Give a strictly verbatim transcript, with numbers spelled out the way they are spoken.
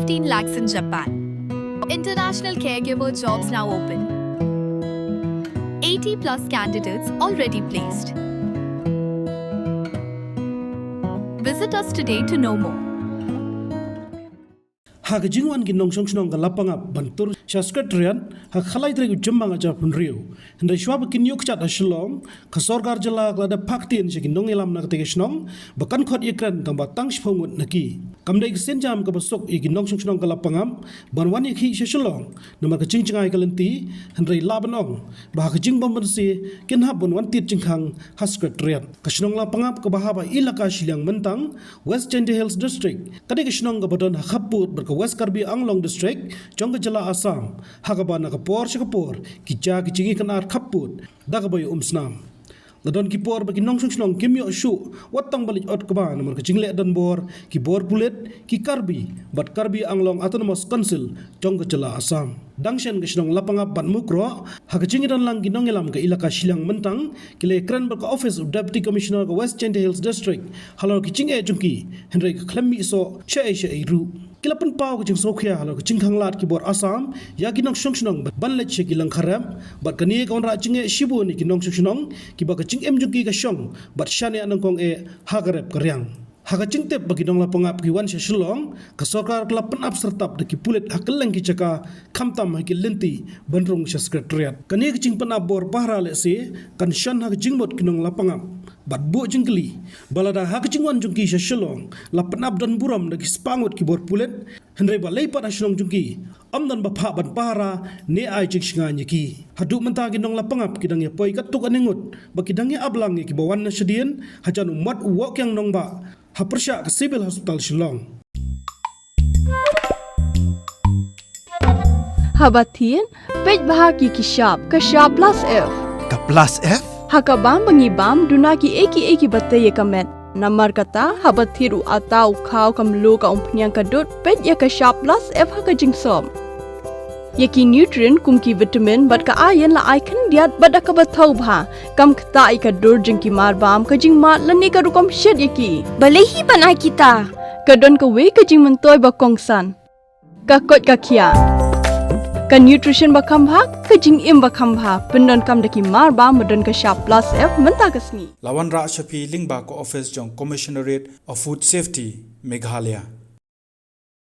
fifteen lakhs in Japan. International caregiver jobs now open. eighty plus candidates already placed. Visit us today to know more. Ha ka jingwan ki nongshong shnong ka Lapangap ban tur sha Secretariat ha ka khatlai tarik u Jymmang ar hajar arphew hynriew. Hynrei shwa ba kin ïuh kjat ha Shillong, ka sorkar jylla ka la dep phah ktien sha ki nongïalam na katei ka shnong ba kan khot ïakren tang ba tang shiphew ngut na ki. Kam dei ka sienjam kaba suk ïa ki nongshong shnong ka Lapangap ban wan ïakhih sha Shillong namar ka jingjngai ka lynti, hynrei lah ban ong ba ha ka jingbym bynsih kin hap ban wan tied jingkhang ha Secretariat. Ka shnong Lapangap kaba hap ha Elaka Shilliang Myntang, West Jaintia Hills District, ka dei ka shnong kaba don ha khappud bad ka West Karbi Anglong District jong ka jylla Assam, ha kaba na ka por sha ka por ki jia ki jingïakynad khappud da kaba ïa umsnam. La don ki por ba ki nongshong shnong kim ïoh shuh wat tang ba leit ot kba namar ka jingleh donbor ki bor pulit, ki Karbi bad Karbi Anglong Autonomous Council jong ka jylla Assam. Dang shen ka shnong Lapangap bad Mukroh, ha ka jingïadonlang ki nongïalam ka Elaka Shilliang Myntang, ki la ïakren bad ka office u Deputy Commissioner ka West Jaintia Hills District halor ki jingeh jong ki, hynrei ka khlem mih soh shaei shaei ruh. Ki la pynpaw ka jingsngewkhia halor ka jingkhang lad ki bor Assam ïa ki nongshong shnong ban leit sha ki lyngkha rep bad kane ka wanrah jingeh shibun ïa ki nongshong shnong kiba ka jingim jong ki ka shong bad shaniah nyngkong eh ha ka rep ka riang. Ha ka jingtip ba ki nong Lapangap ki wan sha Shillong, ka sorkar ka la pynap syrtap da ki pulit ha kylleng ki jaka, khamtam ha ki lynti ban rung sha Secretariat. Kane ka jingpynap bor pahara lehse kan shon ha ka jingmut ki nong Lapangap bad buh jingkylli ba lada ha ka jingwan jong ki sha Shillong la pynap don burom da ki spah ngut ki bor pulit, hynrei ba lei pat ha shnong jong ki ym don ba phah ban pahara ne ai jingshngain ïa ki. Haduh mynta ki nong Lapangap ki dang ïa poi katto katne ngut ba ki dang ïa ap lang ïa kiba wan na shadien hajan u mot u Woh Kiang Nangbah ha pyrshah ka Civil Hospital Shillong. Haba thied, peit bha ki ki shap, ka shap plus F. Ka plus F? Ha ka bam ba ngi bam, duna ki ei ki ei kiba tei ïa ka met. Namar kata, haba thied u atta, u khaw, ka mluh, ka umphniang, ka dud, peit ïa ka shap plus F ha ka jingsop. Ïa ki nutrient kum ki vitamin bad ka iron la ai khyndiat bad da kaba thaw bha. Kam ktah ïa ka dur jong ki marbam, ka jingmad lane ka rukom shet ïa ki. Balei hi ban ai kita? Ka don kawei ka jingmyntoi ba kongsan. Ka koit ka khiah. Ka nutrition ba kham bha, ka jingim ba kham bha. Pyndonkam da ki marbam ba don ka shap plus F mynta ka sngi. La wanrah sha phi lyngba ka office jong Commissionerate of Food Safety, Meghalaya.